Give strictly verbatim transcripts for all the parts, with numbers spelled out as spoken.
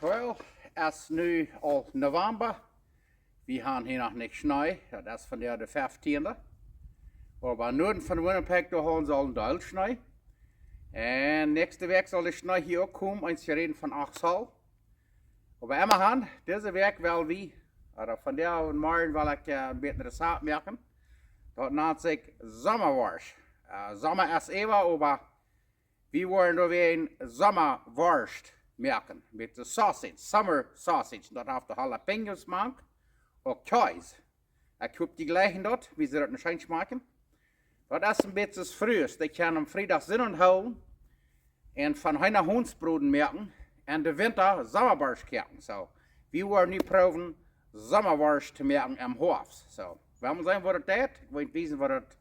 Well, es nu aul November. Wie haben hia noch nich Schnee. Daut es vondoag de fieftiende. Oba Nuaden von Winnipeg, doa haben see aul een Deel Schnee. Un näakjste Wäakj saul de Schnee hia uk komen, eent jeräden von acht Zoll. Oba emmahan, dise Wäakj well wie, ooda vondoag un morjen well ekj een bät Rezept moaken. Daut nant sikj Sommaworscht. Somma es äwa, oba wie woaren doa wada een Sommaworscht moaken. Met de sausage, summer sausage. Daut haft de jalapeños mank, uk Kjees. Ekj hop, jie jlikjen daut, wie see daut scheen schmakjen. Daut es een bät soo aus Frues, dee kjennen aum Friedach Sinn hoolen un von Heena Hondsbroden moaken un de Winta Sommaworscht koaken. Soo, wie woaren nu proowen Sommaworscht to moaken em Hoafst. Soo, wie woaren seenen waut daut deit. Ekj woa junt wiesen waut daut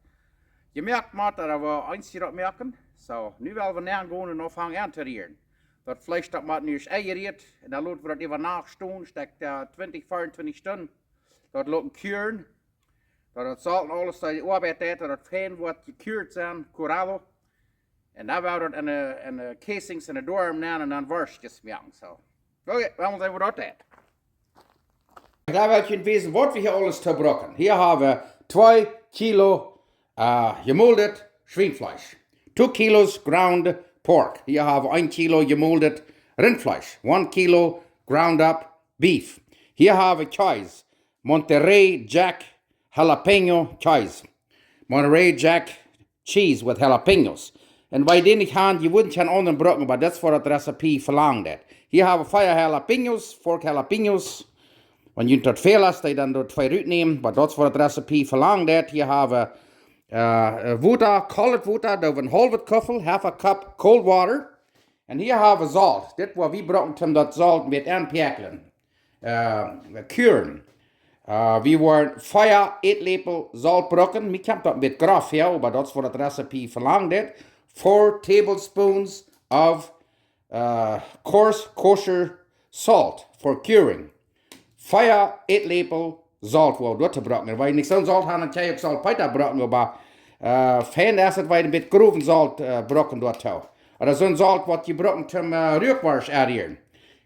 jemoakt woat, ooda woo eensje daut moaken. Soo, nu well wie nenn gonen un aunfangen aun to rieren. Daut Fleesch daut mott nu ieescht enjerieet un dan lot wie daut äwa Nacht stonen, stekj twintich, fiewuntwintich Stunden. Daut loten kuren. Daut daut Solt un aules doa de Oabeit deit, daut daut fein woat jekuret sennen, curado. Un dan woa wie daut en de, en de casings, en de Doarm nenn un dan Worschtjes moaken. Soo, okay, wie woaren seenen waut daut deit. Dan well ekj junt wiesen waut wie hia aules to brucken. Hia hab wie twee Kilo jemoldet Schwienfleesch. Two kilos ground pork. Hia hab wie een Kilo jemoldet Rintfleesch. One kilo ground up beef. Hia hab wie Kjees. Monterey Jack Jalapeño Kjees. Monterey Jack cheese with jalapeños. Un wan jie dee nich han, jie wudden kjeenen aundren brucken, oba daut es waut daut Rezept velangt. Hia hab wie fief jalapeños, four jalapeños. Wan junt daut väl es, dan doo twee rut nämen, oba daut es waut daut Rezept velangt. Hia hab wie Wota, cold Wota, daut es een haulwet Kuffel, half a cup cold water. Un hia hab wie Solt. Dit woa wie brucken om daut Solt met auntopäakjlen. Kuren. Wie woaren fief Ätläpel Solt brucken. Mie kjemt daut een bät groff väa, oba daut es waut daut Rezept velangt. Four tablespoons of coarse kosher salt for curing. Fief Ätläpel Solt woa wie doa to brucken. Wan jie nich soon Solt han, dan kjenn jie uk Saltpeta brucken, oba fein es daut, wan jie een bät growen Solt brucken doatoo. Ooda soon Solt waut jie brucken om Ruakworscht to rieren.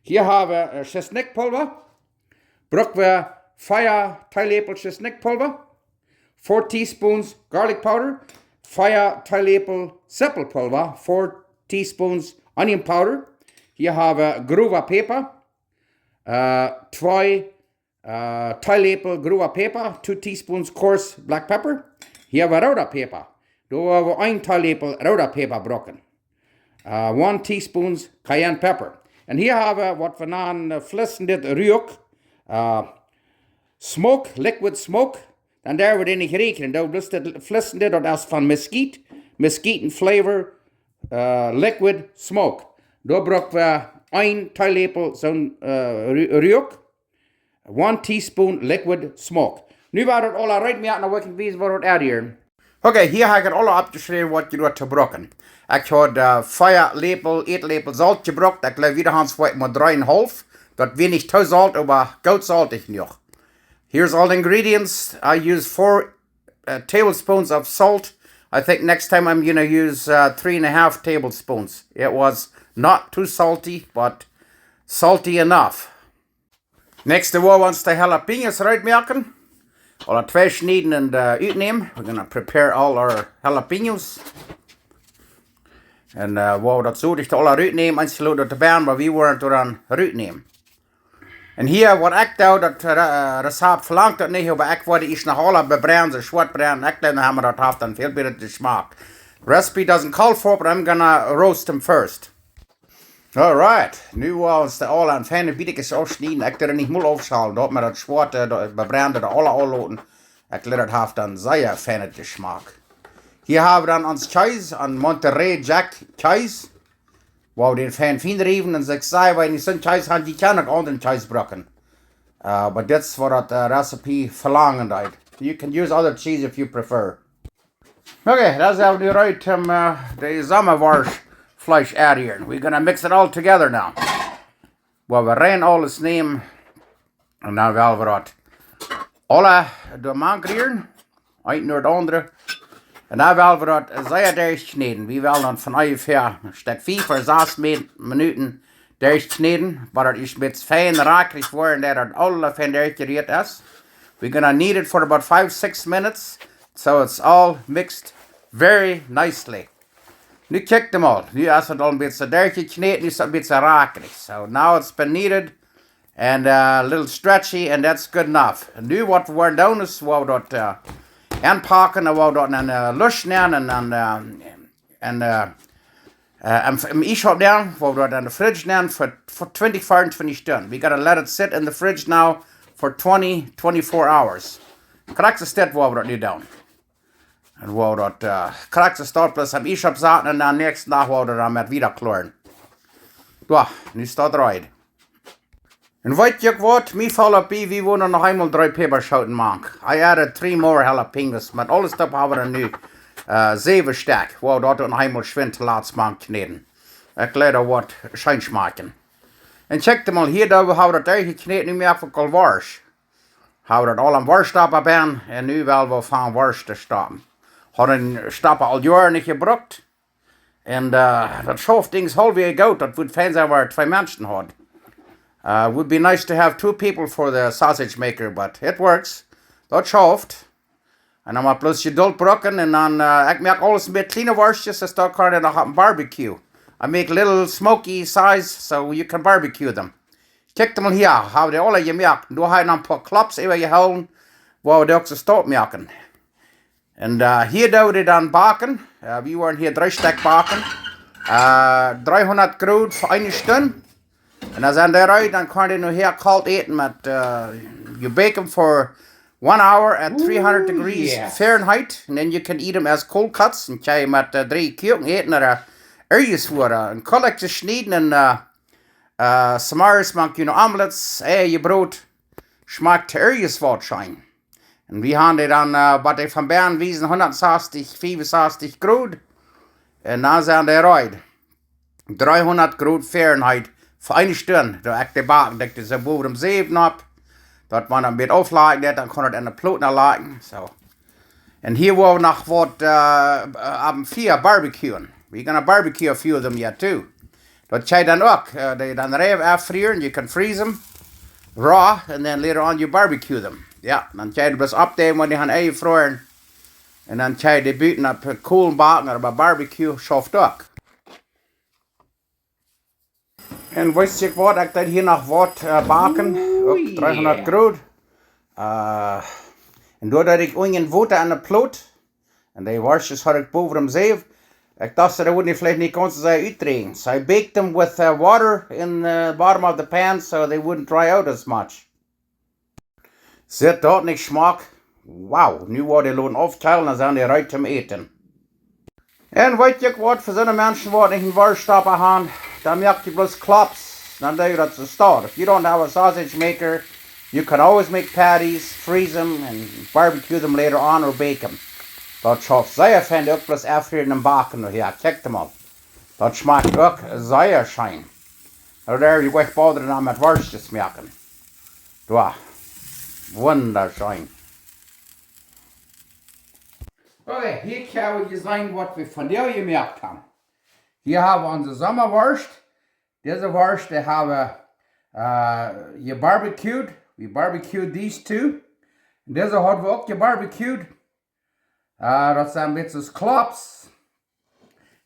Hia hab wie Schisnikjpulwa. Bruck wie fief Teeläpel Schisnikjpulwa. Four teaspoons garlic powder. Fief Teeläpel Sippelpulwa. Four teaspoons onion powder. Hia hab wie growa Päpa. Twee Teeläpel growa Päpa, two teaspoons coarse black pepper. Hia hab wie rooda Päpa. Doa woa wie een Teeläpel rooda Päpa brucken. One teaspoons cayenne pepper. Un hia hab wie waut wie nanen flissende Ruak. Smoke, liquid smoke. Dan derw wie dee nich räakjnen. Daut blooss dit flissende, daut es von Mesquite. Mesquite flavor, liquid smoke. Doa bruck wie een Teeläpel soon Ruak. One teaspoon liquid smoke. Nu woa wie daut aula reed moaken, dan woa ekj junt wiesen waut daut aunrieren. Okay, hia hab ekj aula oppjeschräwen waut jie doa to brucken. Ekj haud fief Läpel, Ätläpel Solt jebrukt. Ekj jleew, wie haben veleicht mau dree un haulf. Daut wia nich too solt, oba goot soltich jenuach. Here's all the ingredients. I use four tablespoons of salt. I think next time I'm gonna use three and a half tablespoons. It was not too salty, but salty enough. Näakjste woa wie ons de jalapeños reed moaken. Aula twee schnieden un utnämen. We're gonna prepare all our jalapeños. Un woa wie daut soo, daut aula rut nämen, eensje lot daut doa benn, oba wie woaren daut dan rut nämen. Un hia, waut ekj doo, daut Rezept velangt daut nich, oba ekj woa dee ieescht noch aula bebrennen, soo schwoat brennen. Ekj jleew, dan haben wie daut haft dan väl bäta Jeschmak. Recipe doesn't call for it, but I'm gonna roast them first. Alright, nu woa wie ons dee aula en feine Bietkjes aufschnieden. Ekj doo dee nich mol aufschalen, daut wie daut schwoate, daut bebrennde, daut aula aufloten. Ekj jleew, daut haft dan sea feine Jeschmak. Hia hab wie dan ons Kjees, een Monterey Jack Kjees. Woa wie dän fein fien riewen un saj ekj, wan jie soon Kjees han, jie kjennen uk aundren Kjees brucken. Oba dit es waut daut Rezept velangen deit. You can use other cheese if you prefer. Okay, dan sent wie nu reed om de Sommaworschtfleesch aunrieren. We're gonna mix it all together now. Woa wie rein aules nämen. Un dan well wie daut aula doamank rieren. Eent no daut aundre. Un dan well wie daut sea derchkjnäden. Wie wellen dan von onjefäa een Stekj fief ooda sas Minuten derchkjnäden, waut daut es met fein rakjrich woaren, daut daut aule fein derchjerieet es. We're gonna knead it for about five, six minutes, so it's all mixed very nicely. Nu kjikj mol, nu es daut aul een bät derchjekjnät, nu es daut een bät rakjrich. So now it's been kneaded and uh, a little stretchy, and that's good enough. Nu waut wie woaren doonen es, wie woaren daut uh, enpacken, un wie woaren daut en een uh, Lusch nämen un dan uh, en uh, uh, em, em Iesschaup nämen, wie woaren daut en de Fridge nämen fa, fa twintich, fiewentwintich Stunden. We gotta let it sit in the fridge now for twenty, twenty-four hours. Krakjt es dit, wie woaren daut nu doonen. Un wie woaren daut uh, krakjt es daut bloos em Iesschaup saten un dan näakjsten Dach wie woaren daut dan met wieda kloaren. Jo, nu es daut reed. Un weet jie waut, mie foll opp bie, wie woaren noch eemol dree Päpaschooten mank. I added three more jalapenos, met aules toop haben wie nu uh, säwen Stekj. Wie woaren daut noch eemol schwind to latst mank kjnäden. Ekj leet daut waut scheen schmakjen. Un kjikj mol hia, doa haben wie daut derchjekjnät, nu moak wie aul Worscht. Haben daut aul aum Worschtstoppa benen un nu well wie aunfangen Worscht to stoppen. Haud dän Stoppa aul Joaren nich jebrukt. Un uh, daut schauft Dinj aul wada goot. Daut wudd fein sennen, wan wie twee Menschen hauden. Uh, would be nice to have two people for the sausage maker, but it works. Daut schauft. Un dan mott bloos Jedult brucken un dan, uh, ekj moak aules met kjliene Worschtjes, dan kaun ekj noch opp een Barbecue. I make little smoky size so you can barbecue them. Kjikj mol hia, haben dee aule jemoakt. Un doa hab ekj noch een poa Klops äwajehoolen, wua wie dee uk soo stolt moaken. Un uh, hia doo wie dee dan backen. Uh, wie woaren hia dree Stekj backen. Uh, dreehundat Grod fa eene Stund. Un dan sent dee reed, dan kaun dee nohäa kolt äten met, uh, you bake them for one hour at three hundred degrees Fahrenheit. And then you can eat them as cold cuts. Un kaun jie met uh, dree Kuaken äten ooda uh, irjent waut. Un Kollekjes schnieden un uh, uh, s'morjes moak jie noch Omelettes, Eia jebrot. Schmakjt irjent waut scheen. Un wie haben dee dan, uh, waut ekj von benen wiesen, hundat sastich, fiefunsastich Grod. Un dan sent dee reed. Dreehundat Grod Fahrenheit fa eene Stund. Doa ekj dee backen, denkj dee soo bowen em Säwen opp. Daut wie dan met auflajen, daut dan kaun daut en de Plot nalajen. So. Un hia woa wie noch waut uh, uh, opp een Fia barbecuen. We're gonna barbecue a few of them yet too. Daut kaun dan uk, uh, dee dan rein auffrieren, you can freeze them raw, and then later on you barbecue them. Jo, dan kaun jie bloos oppdämen, wan dee han enjefroaren. Un dan kaun jie dee buten opp Kolen backen, oba barbecue schauft uk. Un weetst jie waut, ekj deed hia noch waut uh, backen, uk dreehundat Grod. Uh, un doa deed ekj unjen Wota en de Plot. Un dee Worschtjes haud ekj bowen em Säwen. Ekj docht, dee wudden veleicht nich gaunz soo sea utdrieejen. So I baked them with uh, water in the bottom of the pan so they wouldn't dry out as much. Sitt daut nich schmock? Wow, nu woa wie dee loten aufkjeelen, dan sent dee reed toom äten. Un weetst uk waut, fa soone Menschen waut nich een Worschtstoppa han, dan moak jie bloos Klops, dan doo jie daut soo stolt. If you don't have a sausage maker, you can always make patties, freeze them, and barbecue them later on or bake them. Daut schauft sea fein, uk bloos auffrieren un backen. Jo, kjikj mol. Daut schmakjt uk sea scheen. Doa woa ekj boolt dan met Worschtjes moaken. Doa. Wundascheen. Okay, hia kjenn wie seenen waut wie vondoag jemoakt han. Hia ha wie onse Sommaworscht. Dise Worscht, dee ha wie uh, jebarbecued. We barbecued these two. Un dise haud wie uk jebarbecued. Uh, daut sent een bät Klops.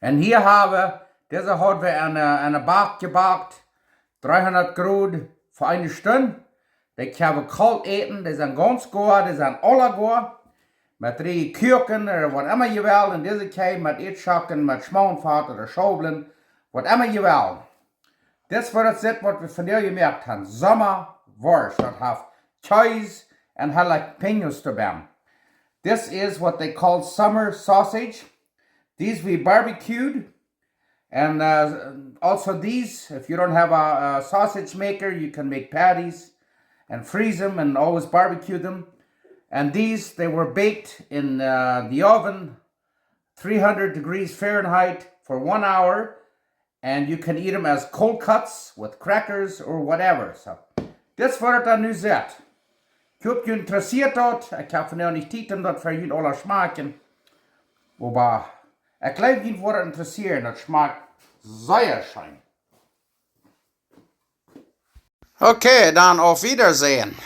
Un hia ha wie, dise haud wie en, uh, en de Bak jebakt, dreehundat Grod fa eene Stund. Dee kjenn wie kolt äten, dee sent gaunz goa, dee sent aula goa. Met dree Kuaken ooda waut emma jie wellen, un dise Kjees met Ieedschocken, met Schmauntfat ooda Schaublen, waut emma jie wellen. Dit es waut et sitt, waut wie vondoag jemoakt han. Sommaworscht. Daut haft Kjees un jalapeños doabie. This is what they call summer sausage. These we barbecued. And uh, also these, if you don't have a, a sausage maker, you can make patties and freeze them and always barbecue them. And these, they were baked in uh, the oven, three hundred degrees Fahrenheit, for one hour. And you can eat them as cold cuts with crackers or whatever. So, dit es waut et dan nu sitt. Ekj hop, junt interessieet daut. Ekj ha vondoag nich Tiet om daut fa junt aula schmakjen. Oba ekj jleew, junt woat daut interessieeren. Daut schmakjt sea scheen. Okay, dan auf Wiedersehen.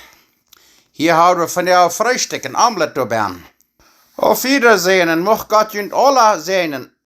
Hia hab wie vondoag Freestikj un Omelett doabennen. Auf Wiedersehen un mucht Gott junt aula säajnen.